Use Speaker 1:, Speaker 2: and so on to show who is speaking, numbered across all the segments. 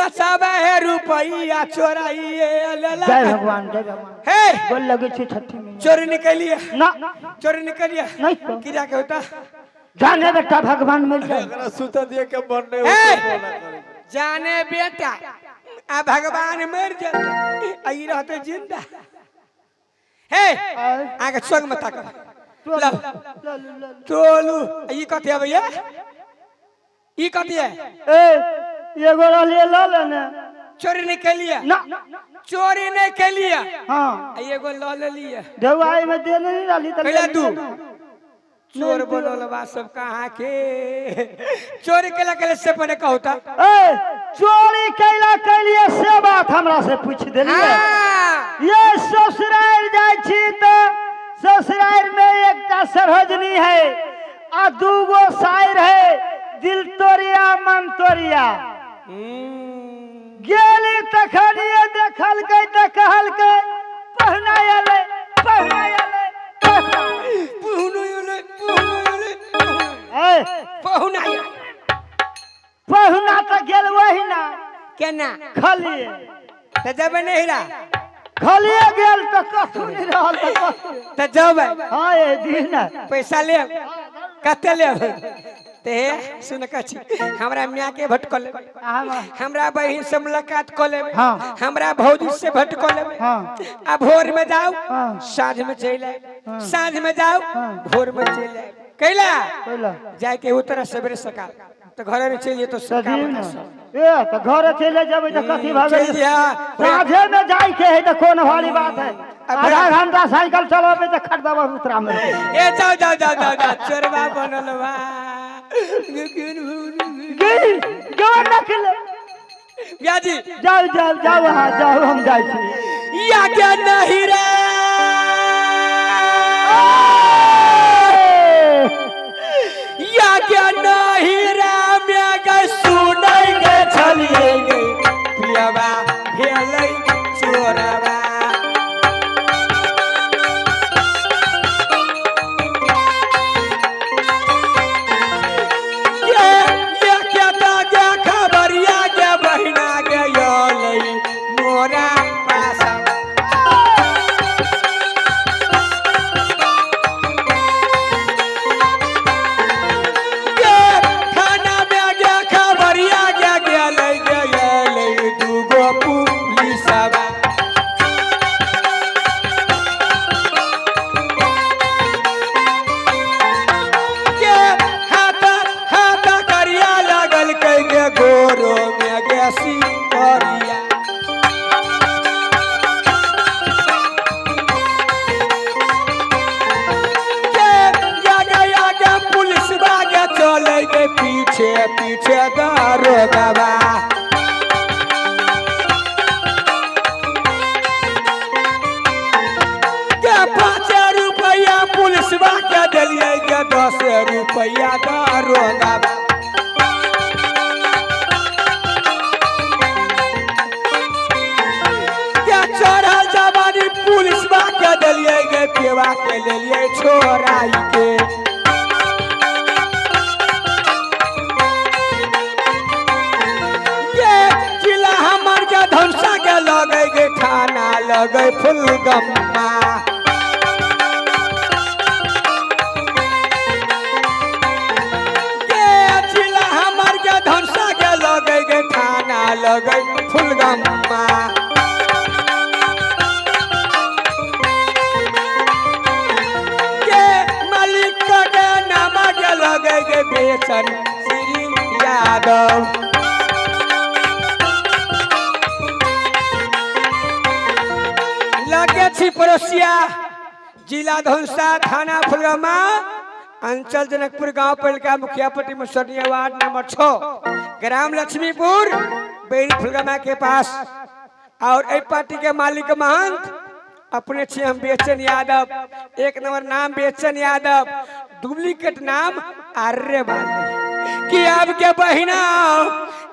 Speaker 1: चाबे है रुपैया चोराइए लेला।
Speaker 2: जय भगवान जय भगवान।
Speaker 1: हे
Speaker 2: गोल लगे छी छठी में।
Speaker 1: चोरी निकलिए
Speaker 2: ना,
Speaker 1: चोरी निकलिए
Speaker 2: नहीं तो
Speaker 1: किरा के होता
Speaker 2: जाने बेटा भगवान मिल जाए।
Speaker 3: एकरा सुता दिए के मन नहीं होता।
Speaker 1: जाने बेटा आ भगवान मर जाते आ ई रहते जिंदा। हे आगे संग मत ताक लो चलू। ई कथी है भैया? ई कथी है?
Speaker 2: ए एगो रहलिए ल लेने।
Speaker 1: चोरी नहीं केलिए
Speaker 2: ना,
Speaker 1: चोरी नहीं केलिए।
Speaker 2: हां
Speaker 1: एगो ल लेलिए
Speaker 2: देवाई में दे नहीं रहली त
Speaker 1: कैला दू चोर बनल बा सब कहाँ के। चोरी केला केले से पने कहता।
Speaker 2: ए चोरी कैला कैलिए से बात हमरा से पूछ देलिए। ये ससुराल जाय छी त ससुराल में एकटा सरोजनी है आ दूगो सायर है, दिल तोरिया मन तोरिया। गेली तखनिए देखलकै त कहलकै पहुना एलै पहुना एलै
Speaker 1: पहुना एलै पहुना
Speaker 2: पहुना त गेल वही ना
Speaker 1: केना
Speaker 2: खलिए
Speaker 1: त जब नहीं रा
Speaker 2: खलिए गेल त कतौ नहीं रहल त कतौ
Speaker 1: त जब।
Speaker 2: हां ए दिन
Speaker 1: पैसा लेब कते लेब ते सुन कछि हमरा माय के भेट क लेब, हमरा बहिन से मुलाकात क लेब, हमरा भौजी से भेट क लेब। आ भोर में जाओ साँझ में चल आए, साँझ में जाओ भोर में चल आए। कैला जाए के उतर सवेरे सकाल तो घर में चल तो
Speaker 2: ए तो घर चले जेबै त कथी भऽ गेल? साँझे में जाय के है त कोन भारी बात है? आधा घंटा साइकिल चलाबै त खटदबा उतरा में।
Speaker 1: ए जाओ जाओ जाओ जाओ जाओ चोरबा बनल बा ब्याजी।
Speaker 2: जाओ जाओ जाओ हाँ जाओ हम जाइ छी।
Speaker 1: या के नहीं रे या के नहीं रे मैं गे सुनै गे छलिए गे प्रियवा भेलै चोरवा। पीछे पीछे दारोगा के 5 रुपया पुलिसवा के दिलिए के 10 रुपया दारोगा। के चढ़ल जवानी पुलिसवा के दिलिए के पेवा के लेलिए छोराई के। धनसा के लगे गे थाना लगे फुलगम्मा। के जिला हमर के धनसा के लगे गे थाना लगे फुलगम्मा। के मालिक के नाम के लगे गे बेचन श्री यादव। लगे छी पड़ोसिया जिला धनसा थाना फुलगमा अंचल जनकपुर गांव पालिका मुखियापट्टी मुसरनिया वार्ड नंबर 6 ग्राम लक्ष्मीपुर बेरी फुलगमा के पास। और ए पार्टी के मालिक महंत अपने छे हम बेचन यादव, एक नंबर नाम बेचन यादव, डुप्लीकेट नाम आर्य बाली। कि अब के बहिना,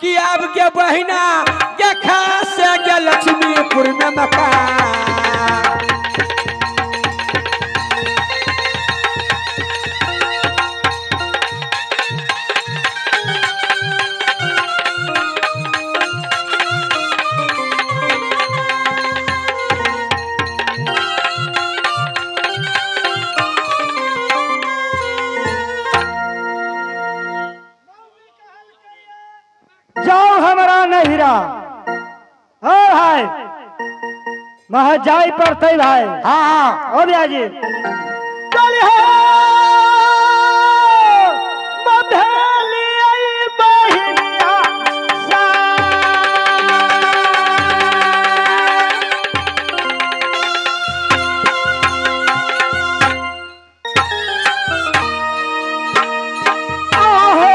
Speaker 1: कि अब के बहिना के खास के लक्ष्मीपुर में मकान।
Speaker 2: जाओ हमरा नहिरा। हो भाई मह जाय पड़ते भाई।
Speaker 4: हाँ हाँ
Speaker 2: हो भैया जी चल हो मधेली आई बहिनिया सा। आहो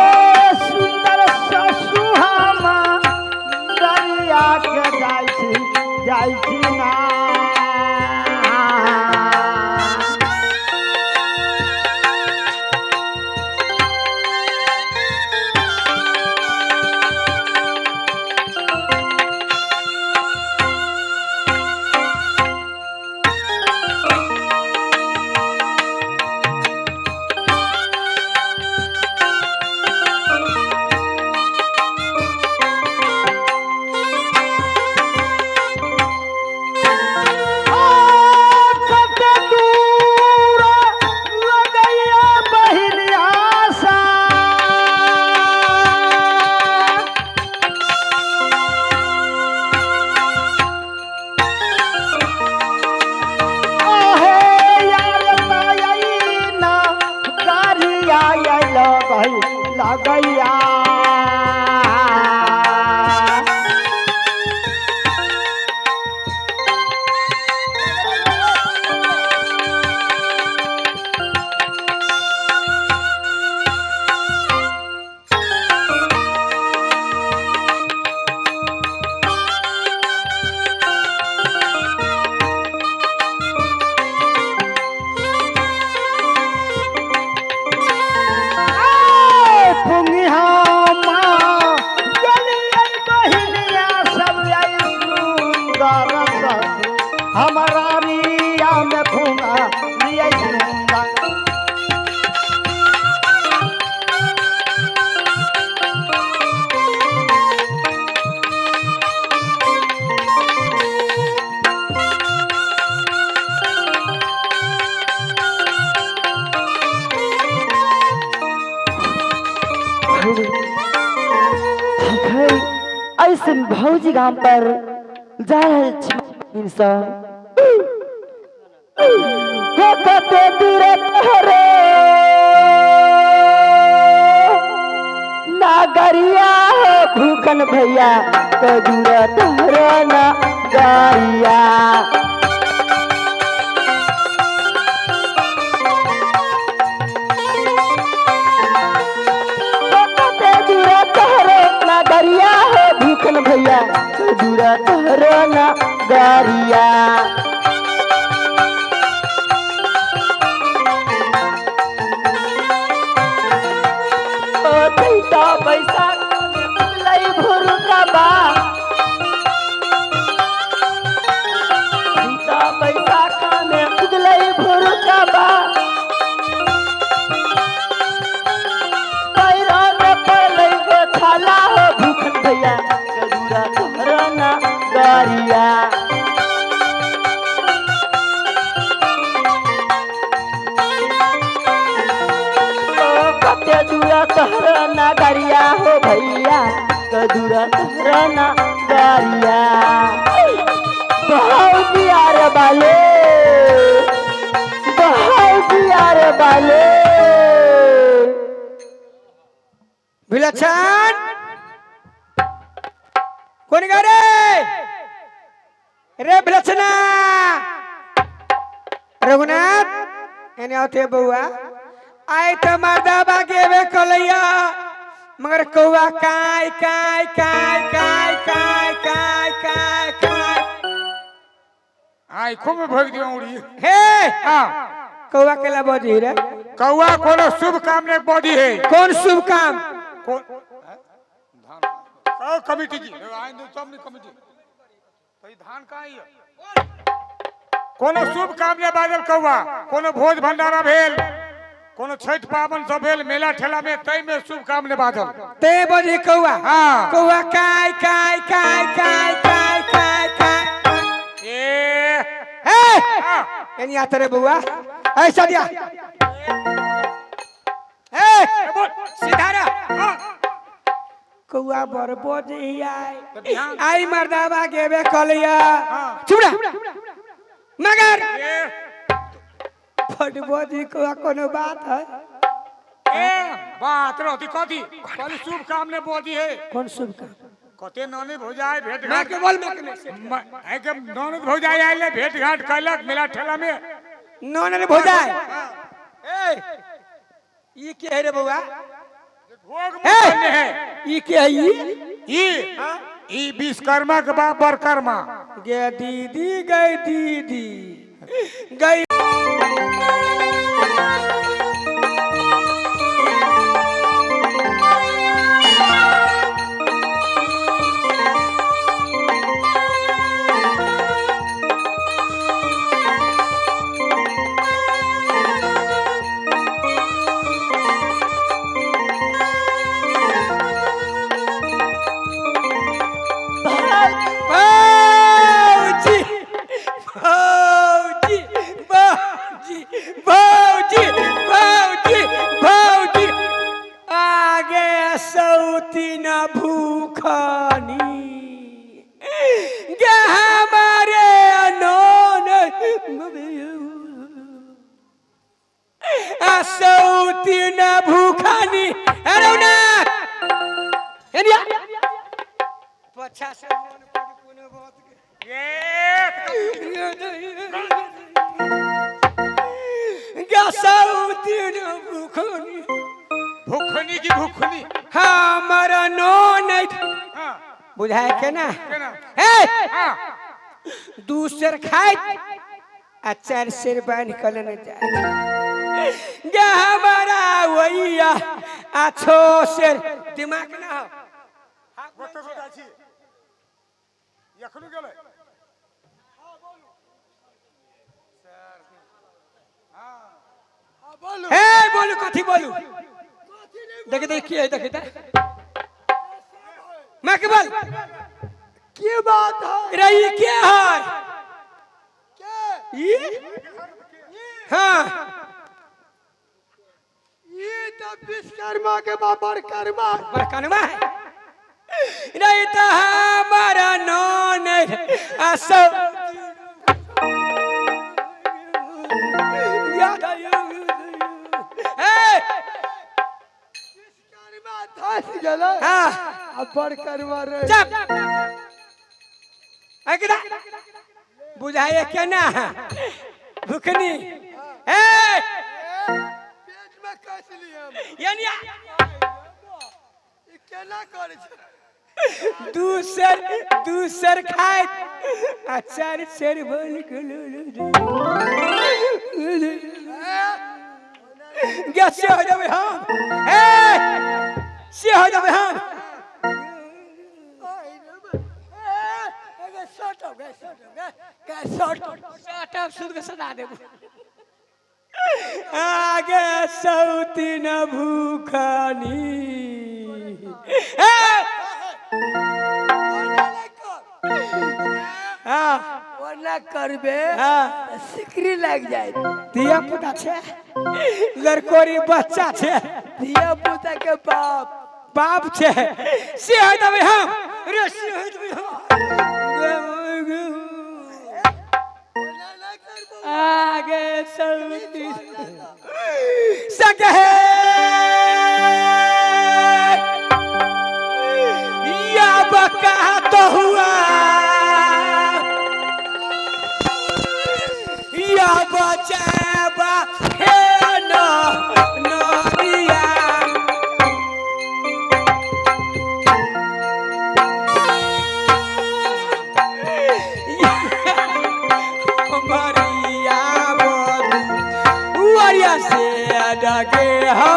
Speaker 2: सुंदर ससुहामा दरिया के जाइ छी जाइ छी ना। ओ कते दूर लगैया बहिनिया सा। आहे यार ताई ना गारिया आइलो भाई लगैया। हमारा रिया में फूंगा लिया सुंदर।
Speaker 5: ठीक है ऐसे भौजी गाम पर जा रहल छी इनसँ। हो कते दूर तोहरे नागरिया हो भूखन भैया तो दूर तोहरे नागरिया। हो कते दूर तोहरे नागरिया हो भूखन भैया तो दूर तोहरे नागरिया। ओ तैता बैसाख उगलै भोरुकबा, तैता बैसाख में उगलै भोरुकबा, पैरा में पड़लै गो छाला हो भूखन भैया कदूरा तोहरा नागरिया। ओ कते दूरा तोहरा नागरिया हो भैया कदूरा तोहरा नागरिया। भौजी आर बाले भौजी आर बाले।
Speaker 1: विलक्षण कोण गा रे रे विलक्षणा रघुनाथ एने आवते बउआ आय त मर्दाबा गेबे कलैया मगर कौआ काय काय काय काय काय काय काय काय
Speaker 4: आई खूब भोग दियो उड़ी।
Speaker 1: हे
Speaker 4: हाँ
Speaker 1: कौआ केला बजी रे?
Speaker 4: कौआ कोनो शुभ काम ने बॉडी है।
Speaker 1: कौन शुभ काम?
Speaker 4: कौन धान कौ कमिटी जी आइन दो सब ने कमिटी तो ई धान कहाँ है? कोनो शुभ काम ने बाजल कौआ, कोनो भोज भंडारा भेल, कोनो छठ पावन सब भेल, मेला ठेला में तय में शुभ काम ने बाजल
Speaker 1: ते बजी कौआ।
Speaker 4: हाँ
Speaker 1: कौआ काय काय काय काय काय काय काय
Speaker 4: ए
Speaker 1: हे
Speaker 4: हाँ
Speaker 1: एनी आते रे बउआ ऐसा दिया ए
Speaker 4: बोल
Speaker 1: सीधा रे।
Speaker 4: हाँ
Speaker 1: कौआ बड़ बजे आय
Speaker 4: तऽ बिहान-
Speaker 1: आई मर्दाबा गेबे कलिया
Speaker 4: हाँ।
Speaker 1: चुप रह मगर
Speaker 4: ए
Speaker 1: बड़ बजी कौआ कोनो बात है
Speaker 4: ए बात रहती कथी कहली शुभ काम ने बोदी है
Speaker 1: कौन शुभ काम
Speaker 4: कते ननद भौजाई भेंट
Speaker 1: माँ
Speaker 4: घाट
Speaker 1: के बोल माँ के नहीं।
Speaker 4: आइ के ननद भौजाई आयल है, भेंट घाट कैलक मेला ठेला में
Speaker 1: नन रे भौजाई ए ई के है रे बउआ
Speaker 4: भोग
Speaker 1: ए
Speaker 4: मुखन है
Speaker 1: ई के है ई
Speaker 4: ई ई विश्वकर्मा के बाप बरकर्मा
Speaker 1: गे दीदी गई दीदी गई भौजी भौजी भौजी भौजी भौजी भौजी आगे सौती न भूखनी गे हमारे नोन सौती न भूखनी अरे ना एनिया पछा से मन पर कोनो बात के
Speaker 4: ए भूखनी की भूखनी
Speaker 1: हमर नोन
Speaker 4: हाँ
Speaker 1: बुझाए के ना
Speaker 4: केना
Speaker 1: हे
Speaker 4: हाँ
Speaker 1: दू सेर खाए आ चार सेर बांध के लेने जाए गे हमारा वैया आ छो सेर दिमाग ना हो
Speaker 4: गोतो गोता छी एखनो गेलै
Speaker 1: हे बोलू कथी बोलू देख देख की है देख देख माँ के बोल
Speaker 3: की बात है
Speaker 1: रे ई के है
Speaker 3: के
Speaker 1: ई हाँ
Speaker 3: ये तो विश्वकर्मा के बाप बड़कर्मा
Speaker 1: बड़कनवा है नहीं तो हमारा नौन आ सब याद आयो। ए,
Speaker 3: विश्वकर्मा धस गेलै
Speaker 1: हाँ
Speaker 3: आ बड़कर्मा रे
Speaker 1: चुप अगला बुझाए केना भुखनी ए
Speaker 3: पेट में कस लिए हम
Speaker 1: यानी
Speaker 3: ई केना करै छै
Speaker 1: दूसर दूसर खाए आ चार चार बोल गे से हो जाबे हम ए से हो जाबे हम सटप सुद के सदा देबो आगे सौती न भूखनी ए हाँ
Speaker 3: ओना करबे
Speaker 1: हाँ
Speaker 3: सिकरी लागि जाए
Speaker 1: धिया पुता छै लड़कोरी बच्चा छै
Speaker 3: धिया पुता के बाप
Speaker 1: बाप छै से हो देबै हम रे से हो देबै हम
Speaker 3: ओना ना करबो
Speaker 1: आगे सौती सके या बका तो हुआ या बचाबा हे न नरिया मरिया बदू वरिया से डगे हम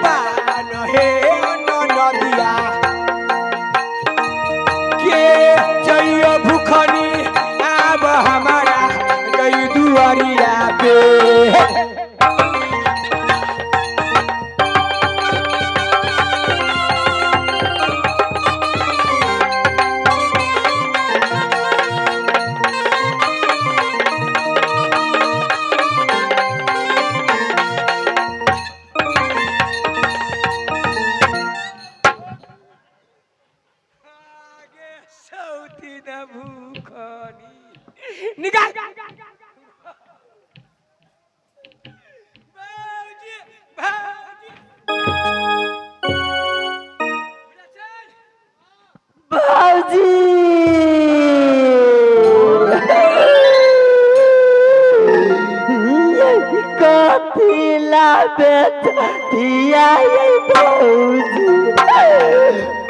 Speaker 1: बान हे नदिया के जइयो भूखनी आब हमारा गई दुआरिया पे। निकाल
Speaker 5: भाऊजी कथी ला बेच दिया ये भौजी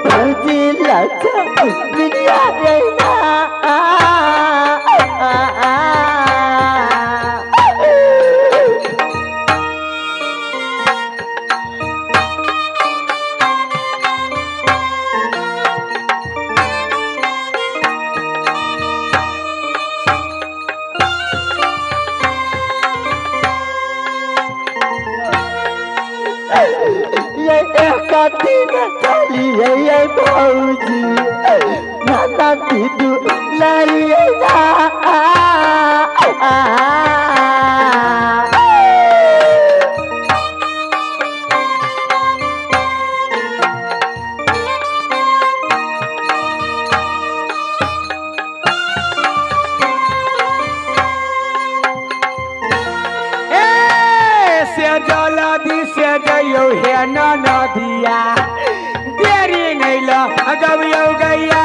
Speaker 5: भौजी लच्छा मिलिया रे ना। ये कथी न चलिए ये भौजी नाना दीदू लाइए ना।
Speaker 1: ए से जलदी से जइयो हे नदिया देरी नहीं लगबियो गैया।